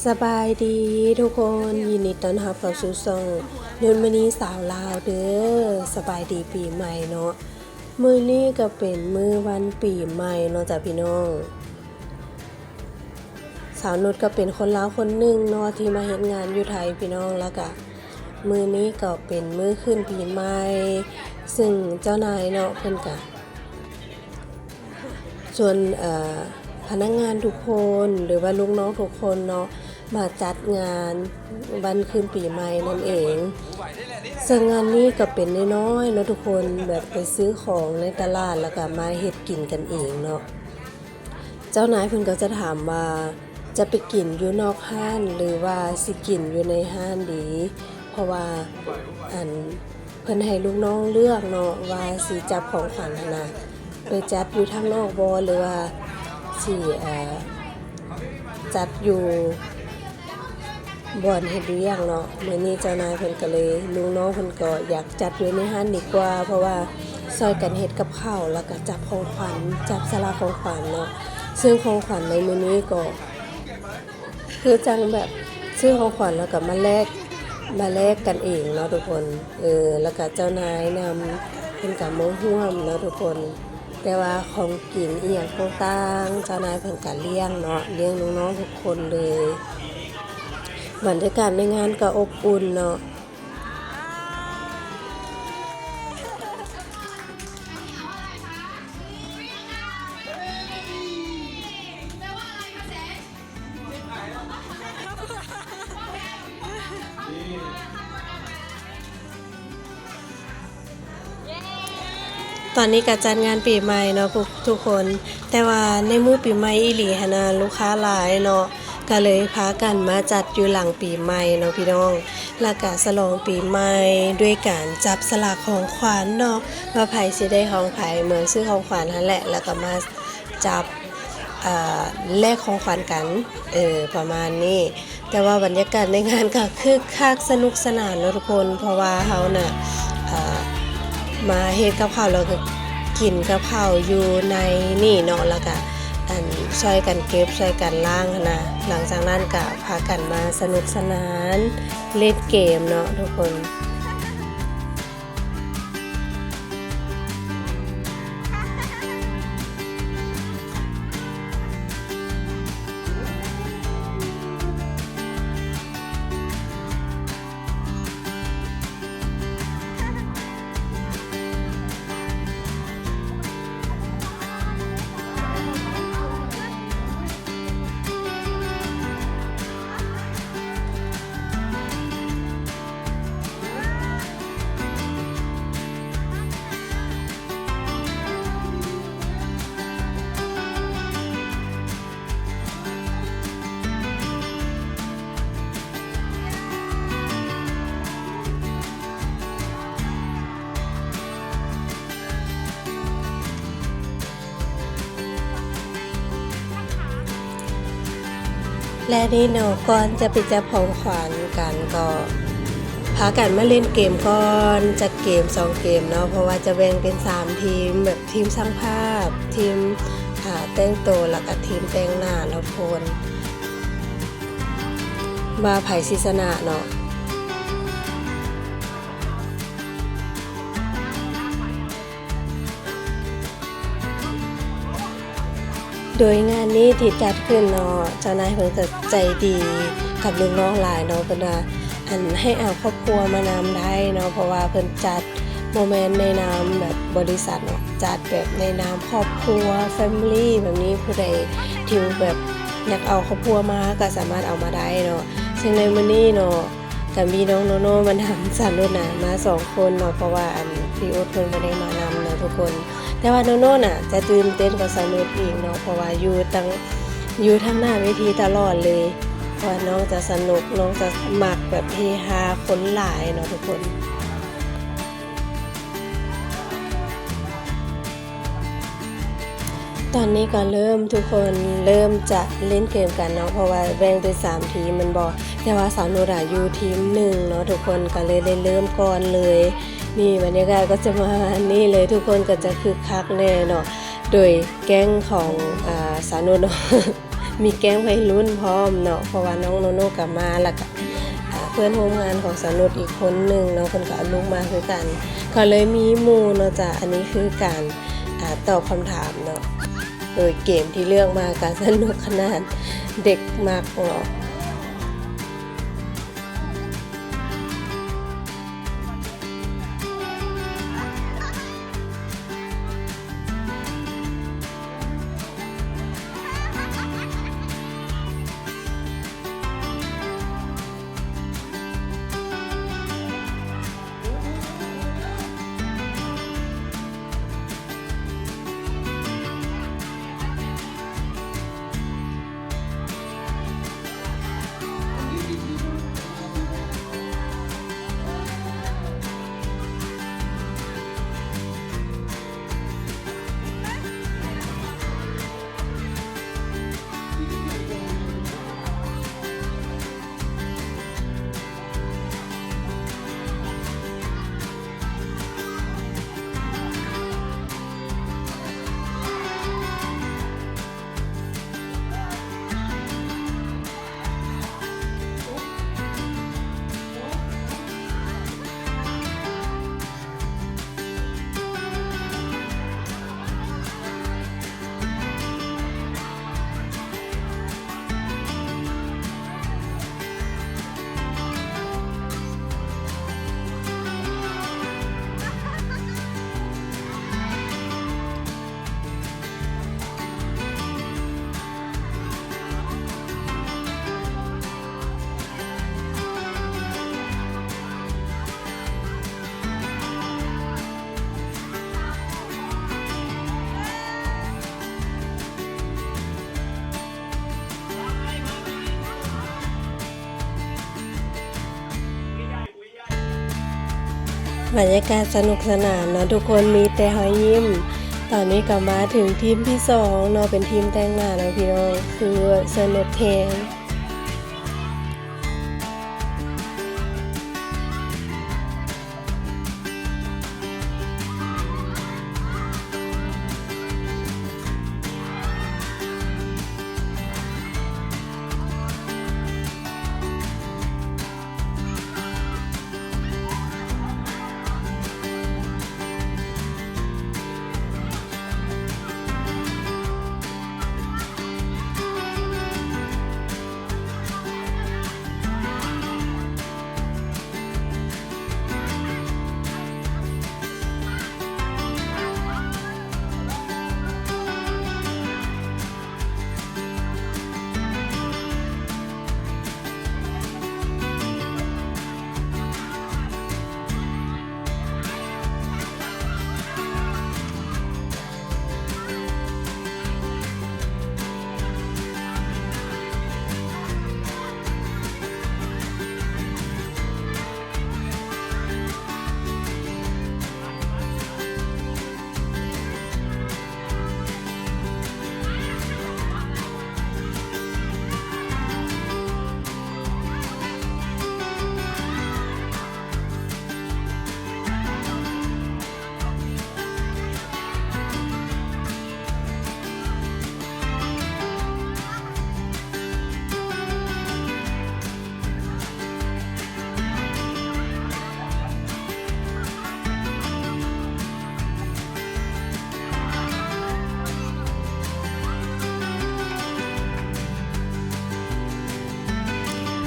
ສະບາຍດີທຸກຄົນ, ຍິນດີຕ້ອນຮັບເຂົ້າສູ່ຊ່ອງນຸດມະນີສາວລາວເດີ້. ສະບາຍດີປີໃໝ່ເນາະ. ມື້ນີ້ກໍເປັນມື້ວັນປີໃໝ່ເນາະຈ້າພີ່ນ້ອງ. ສາວນຸດກໍເປັນຄົນລາວຄົນໜຶ່ງເນາະ ທີ່ມາເຮັດງານຢູ່ໄທພີ່ນ້ອງ, ແລ້ວກະມື້ນີ້ກໍເປັນມື້ຂຶ້ນປີໃໝ່, ຊຶ່ງເຈົ້ານາຍເນາະ ເພິ່ນກະ ຊວນ ເອີ ພະນັກງານທຸກຄົນ ຫຼືວ່າລູກນ້ອງທຸກຄົນເນາະ ມາຈັດງານວັນຂຶ້ນປີໃໝ່ນັ້ນເອງ. ເຊິ່ງງານນີ້ກໍເປັນນ້ອຍໆເນາະທຸກຄົນ, ແບບໄປຊື້ຂອງໃນຕະຫຼາດ ແລ້ວກໍມາເຮັດກິນກັນເອງເນາະ. ເຈົ້ານາຍເພິ່ນກໍຈະຖາມວ່າ ຈະໄປກິນຢູ່ນອກຮ້ານ ຫຼືວ່າຊິກິນຢູ່ໃນຮ້ານດີ? ເພາະວ່າ ອັນ ເພິ່ນໃຫ້ລູກນ້ອງເລືອກເນາະ ວ່າຊິຈັບຂອງຂວັນຫັ້ນນະ ໄປຈັດຢູ່ທາງນອກບໍ່ ຫຼືວ່າຊິ ເອີ ຈັດຢູ່ບ່ອນເຮັດວຽກເນາະ. ມື້ນີ້ເຈົ້ານາຍເພິ່ນກໍເລີຍ ລູກນ້ອງເພິ່ນກໍຢາກຈັດຢູ່ໃນຮ້ານດີກວ່າ ເພາະວ່າຊ່ອຍກັນເຮັດກັບເຂົ້າ ແລ້ວກໍຈັບຂອງຂວັນ ຈັບສະຫຼາກຂອງຂວັນເນາະ. ເຊິ່ງຂອງຂວັນໃນມື້ນີ້ກໍ ຄືຈັ່ງແບບຊື້ຂອງຂວັນແລ້ວກໍມາແລກ ມາແລກກັນເອງເນາະທຸກຄົນ. ເອີ ແລ້ວກໍເຈົ້ານາຍນຳ ເພິ່ນກໍມາຮ່ວມເນາະທຸກຄົນ. ແຕ່ວ່າຂອງກິນອີ່ຫຍັງຕ່າງໆ ເຈົ້ານາຍເພິ່ນກໍລ້ຽງເນາະ, ລ້ຽງນ້ອງໆທຸກຄົນເລີຍ. ບັນຍາກາດໃນງານກໍອົບອຸ່ນເນາະ. ຕອນນີ້ກໍຈັດງານປີໃໝ່ເນາະ ທຸກຄົນ, ແຕ່ວ່າໃນມື້ປີໃໝ່ອີ່ຫຼີຫັ້ນນະ ລູກຄ້າຫຼາຍເນາະ ກໍເລີຍພາກັນມາຈັດຢູ່ຫຼັງປີໃໝ່ເນາະພີ່ນ້ອງ. ແລ້ວກະສະຫຼອງປີໃໝ່ດ້ວຍການຈັບສະຫຼາກຂອງຂວັນເນາະ ວ່າໃຜຊິໄດ້ຂອງໃຜ, ເໝືອນຊື້ຂອງຂວັນຫັ້ນແຫຼະ ແລ້ວກໍມາຈັບ ເອີ ແລກຂອງຂວັນກັນ ເອີ ປະມານນີ້. ແຕ່ວ່າບັນຍາກາດໃນງານກໍຄຶກຄັກສະໜຸກສະໜານເນາະທຸກຄົນ, ເພາະວ່າເຮົານະ ເອີ ມາເຮັດກັບເຂົ້າ ແລ້ວກໍກິນກັບເຂົ້າຢູ່ໃນນີ້ເນາະ, ແລ້ວກໍ ອັນ ຊ່ອຍກັນເກັບ ຊ່ອຍກັນລ້າງຫັ້ນນະ. ຫຼັງຈາກນັ້ນກໍພາກັນມາສະໜຸກສະໜານ ຫຼິ້ນເກມເນາະທຸກຄົນ. ແລະນີ້ເນາະ ກ່ອນຈະໄປຈັບຂອງຂວັນກັນ ກໍພາກັນມາຫຼິ້ນເກມກ່ອນ ຈັກເກມສອງເກມເນາະ, ເພາະວ່າຈະແບ່ງເປັນສາມທີມ ແບບທີມຊ່າງພາບ ທີມ ອ່າ ແຕ່ງໂຕ ແລ້ວກໍທີມແຕ່ງໜ້າເນາະທຸກຄົນ ວ່າໃຜຊິຊະນະເນາະ. ໂດຍງານນີ້ທີ່ຈັດຂຶ້ນເນາະ ເຈົ້ານາຍເພິ່ນກໍໃຈດີກັບລູກນ້ອງຫຼາຍເນາະ, ເພິ່ນວ່າ ອັນ ໃຫ້ເອົາຄອບຄົວມານຳໄດ້ເນາະ ເພາະວ່າເພິ່ນຈັດບໍ່ແມ່ນໃນນາມແບບບໍລິສັດເນາະ, ຈັດແບບໃນນາມຄອບຄົວ ແຟມິລີ ແບບນີ້, ຜູ້ໃດທີ່ແບບຢາກເອົາຄອບຄົວມາກໍສາມາດເອົາມາໄດ້ເນາະ. ເຊິ່ງໃນມື້ນີ້ເນາະ ກໍມີນ້ອງໂນໂນມານຳສາວນຸດນະ ມາສອງຄົນເນາະ, ເພາະວ່າ ອັນ ພີ່ອຸດເພິ່ນບໍ່ໄດ້ມານຳເນາະທຸກຄົນ. ແຕ່ວ່າໂນໂນນະຈະຕື່ນເຕັ້ນກວ່າສາວນຸດອີກເນາະ, ເພາະວ່າຢູ່ຕັ້ງ ຢູ່ທາງໜ້າເວທີຕະຫຼອດເລີຍ, ເພາະວ່ານ້ອງຈະສະໜຸກ ນ້ອງຈະມັກແບບເຮຮາຄົນຫຼາຍເນາະທຸກຄົນ. ຕອນນີ້ກໍເລີ່ມ ທຸກຄົນເລີ່ມຈະຫຼິ້ນເກມກັນເນາະ, ເພາະວ່າແບ່ງເປັນສາມທີມແມ່ນບໍ່? ແຕ່ວ່າສາວນຸດອະຢູ່ທີມໜຶ່ງເນາະທຸກຄົນ, ກໍເລີຍໄດ້ເລີ່ມກ່ອນເລີຍ. ນີ້ບັນຍາກາດກໍຈະປະມານນີ້ເລີຍ, ທຸກຄົນກໍຈະຄຶກຄັກແນ່ເນາະ, ໂດຍແກ້ງຂອງ ອາ ສາວນຸດເນາະ. ມີແກ້ງໄວລຸ້ນພ້ອມເນາະ ເພາະວ່ານ້ອງໂນໂນກໍມາ ແລ້ວກໍ ອ່າ ເພື່ອນຮ່ວມງານຂອງສາວນຸດອີກຄົນໜຶ່ງເນາະ ເພິ່ນກໍເອົາລູກມາຄືກັນ ກໍເລີຍມີໝູ່ເນາະຈ້ະ. ອັນນີ້ຄືການ ອ່າ ຕອບຄຳຖາມເນາະ ໂດຍເກມທີ່ເລືອກມາກໍສະໜຸກຂະໜາດ ເດັກມັກເນາະ. ບັນຍາກາດສະໜຸກສະໜານເນາະທຸກຄົນ ມີແຕ່ຮອຍຍິ້ມ. ຕອນນີ້ກໍມາເຖິງທີມທີສອງເນາະ ເປັນທີມແຕ່ງໜ້າເນາະພີ່ນ້ອງ ຄືສະໜຸກແຮງ.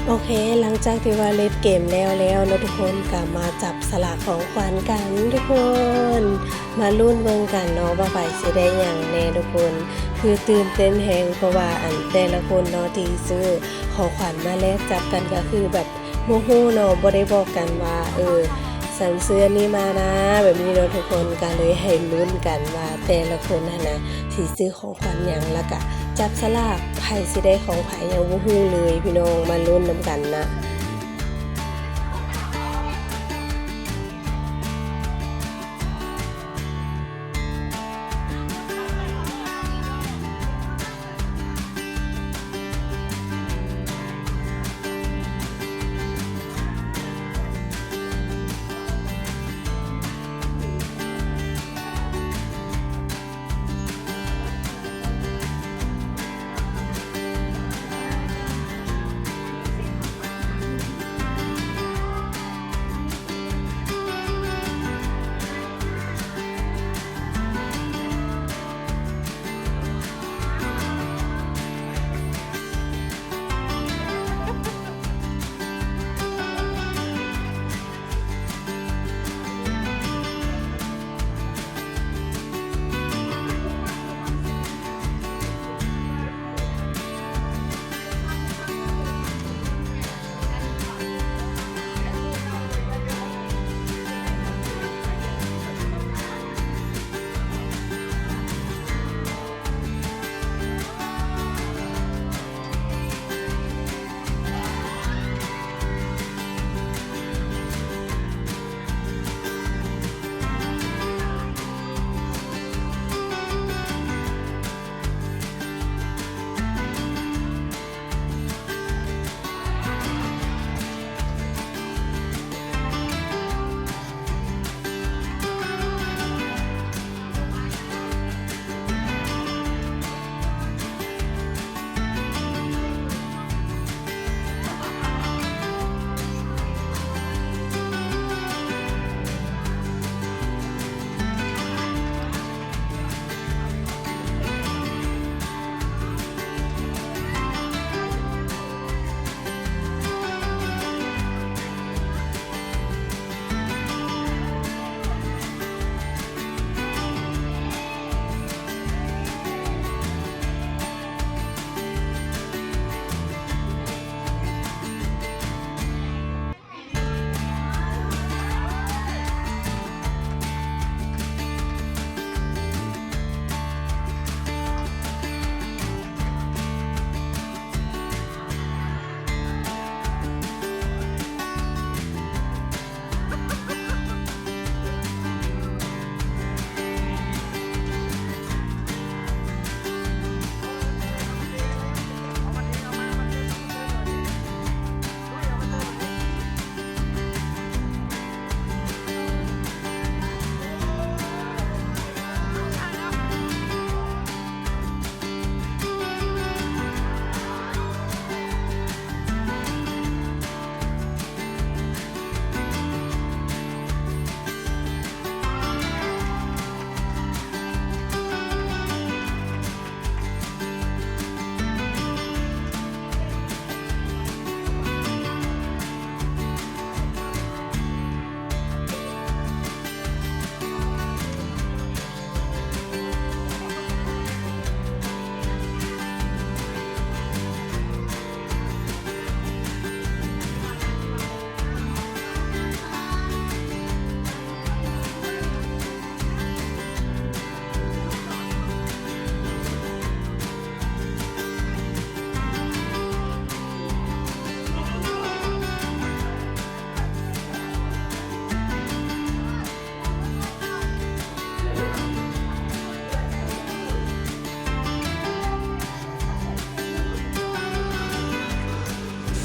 ໂອເຄ ຫຼັງຈາກທີ່ວ່າຫຼິ້ນເກມແລ້ວແລ້ວເນາະທຸກຄົນ ກໍມາຈັບສະຫຼາກຂອງຂວັນກັນທຸກຄົນ. ມາລຸ້ນເບິ່ງກັນເນາະວ່າໃຜຊິໄດ້ຫຍັງແດ່ທຸກຄົນ. ຄືຕື່ນເຕັ້ນແຮງ ເພາະວ່າ ອັນ ແຕ່ລະຄົນເນາະທີ່ຊື້ຂອງຂວັນມາແລກຈັບກັນ ກໍຄືແບບ ບໍ່ຮູ້ເນາະ ບໍ່ໄດ້ບອກກັນວ່າ ເອີ ສັນເຊື່ອນີ້ມານາ ແບບນີ້ເນາະທຸກຄົນ. ກໍເລີຍໃຫ້ລຸ້ນກັນວ່າແຕ່ລະຄົນຫັ້ນນະ ຊິຊື້ຂອງຂວັນຫຍັງ ແລ້ວກະຈັບສະຫຼາກ ໃຜຊິໄດ້ຂອງໃຜ ຍັງບໍ່ຮູ້ເລີຍພີ່ນ້ອງ. ມາລຸ້ນນຳກັນນະ. ໂ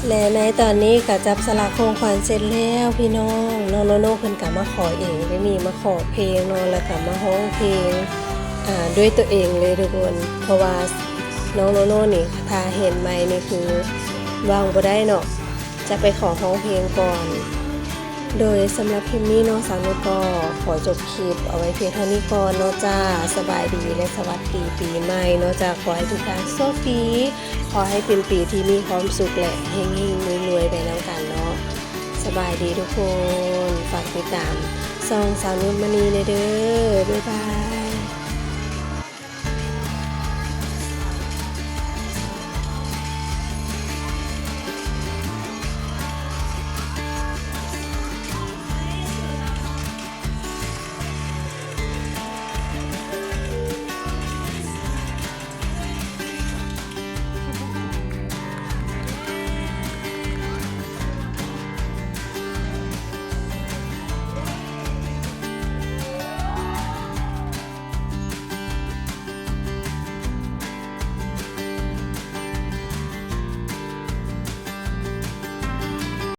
ແລະໃນຕອນນີ້ກໍຈັບສະຫຼາກຂອງຂວັນເສັດແລ້ວພີ່ນ້ອງ. ນ້ອງໂນໂນເພິ່ນກໍມາຂໍເອງເດ້ນີ້ ມາຂໍເພງເນາະ ແລ້ວກໍມາຮ້ອງເພງ ອ່າ ດ້ວຍຕົວເອງເລີຍທຸກຄົນ ເພາະວ່ານ້ອງໂນໂນນີ້ຖ້າເຫັນໄມນີ້ຄືວາງບໍ່ໄດ້ເນາະ ຈະໄປຂໍຮ້ອງເພງກ່ອນ. ໂດຍສຳລັບຄລິບນີ້ເນາະ ສາວນຸດກໍຂໍຈົບຄລິບເອົາໄວ້ພຽງເທົ່ານີ້ກ່ອນເນາະຈ້າ. ສະບາຍດີ ແລະ ສະຫວັດດີປີໃໝ່ເນາະຈ້າ. ຂໍໃຫ້ທຸກທ່ານໂຊກດີ ຂໍໃຫ້ເປັນປີທີ່ມີຄວາມສຸກ ແລະ ເຮັງໆ ລວຍໆ ໄປນຳກັນເນາະ. ສະບາຍດີທຸກຄົນ ຝາກຕິດຕາມຊ່ອງສາວນຸດມະນີແດ່ເດີ. ບາຍບາຍ.